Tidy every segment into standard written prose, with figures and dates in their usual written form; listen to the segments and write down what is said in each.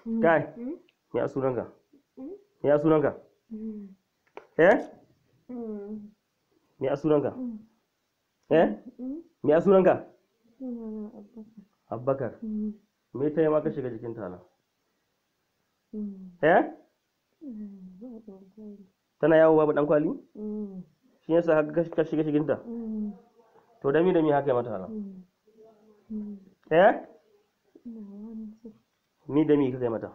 Kai, me a sunanka? Me a sunanka? Eh? Me a sunanka? Eh? Me a sunanka? Abubakar. Me ta yi ma ka shiga jikin tala? Eh? Tana yawo babu dan kwali? Shi yasa haka ka shiga shiginta? To da mi haka ya mata hala? Eh? Mi da mi ka kai mata?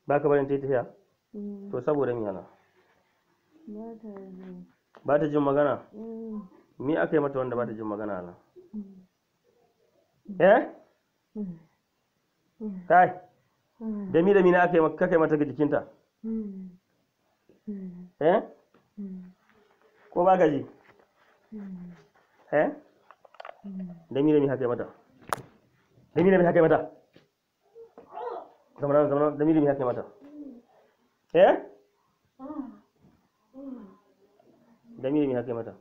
Ba ka barin ta yi tafiya? To saboda mi hala? Ba ta jin magana? Mi aka yi mata wanda ba ta jin magana hala? Eh? Kai, da mi na aka yi ka kai mata ga jikinta? Eh? Ko ba ka ji? Eh? Da mi haka yi mata? Da mi haka yi mata? Zamana zamana, da mi haka yi mata? Eh? Da mi haka yi mata?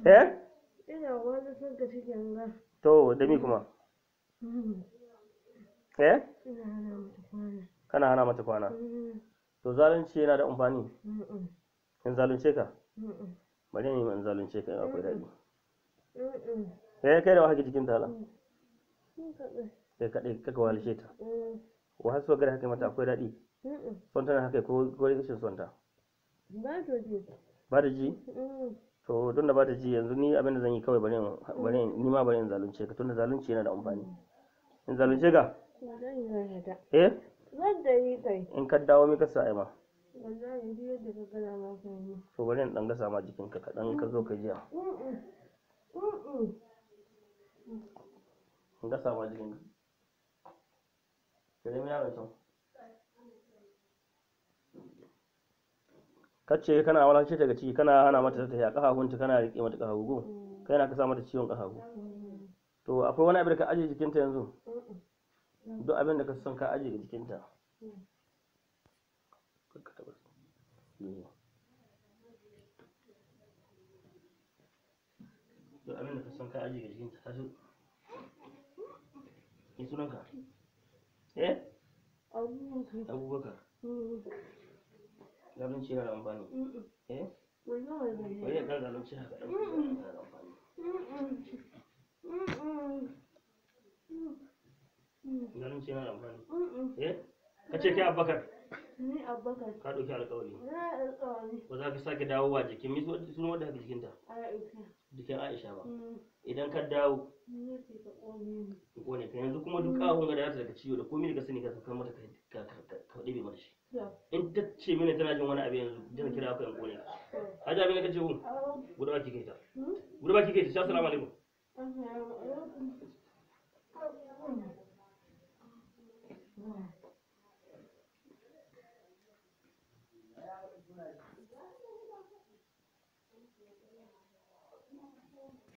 Eh? Ina wani son ka cikin ga. To, da mi kuma? Eh? Ina hana mata kwana. Kana hana mata kwana. To zalunci yana da amfani. In zalunce ka? Bari ni in zalunce ka in akwai daɗi. Eh, kai da wa hake jikin ta hala? Kai kaɗai kaka walishe ta. Wa har so gari haka mata akwai daɗi? Son tana haka ko rashin son ta? Ba ta ji. Ba ta ji? To don da ba ta ji yanzu ni abin da zan yi kawai bari ni ma bari in zalunce ka, tunda zalunci yana da amfani. In zalunce ka? Zan ta. Eh? Zan da yi kai. In ka dawo mi ka sa ai ma? Wallahi duk yadda ka gana ma ka yi. To bari in dan gasa ma jikinka kaɗan ka zo ka jiya. In gasa ma jikinka. Ka nemi yaron can. Kace kana walashe daga ciki, kana hana mata ta tafiya, ƙafafunta kana riƙe mata ƙafafu ko? Kai na ka sa mata ciwon ƙafafu. To akwai wani abu da ka aje jikinta yanzu? Duk abin da ka son ka aje jikinta. Ka taɓa. Duk abin da ka son ka aje jikinta, tashi. Ni sunanka? Eh? Abubakar. Abubakar. Zalunci yana da amfani. Eh? Bari ya ƙara zalunci haka ɗan yana da amfani. Zalunci yana da amfani. Eh? Ka ce kai Abubakar. Ni Abubakar. Ka ɗauki alƙawari. Na alƙawari. Ba za ka sake dawowa jikin mi sunan wadda haka jikinta? Aisha. Jikin Aisha ba. Idan ka dawo. Ni ce ka ƙone ni. Ƙone ka yanzu kuma duk ƙahon ga da za ta daga ciwo da komai da ka sani ka saukar mata ka ɗebe mata shi. In ta ce mini tana jin wani abu yanzu, zan kira ka in ƙone ka. Haji abin da ka ce ku? Guda baki kai ta. Guda baki kai ta. Assalamu alaikum. Assalamu alaikum.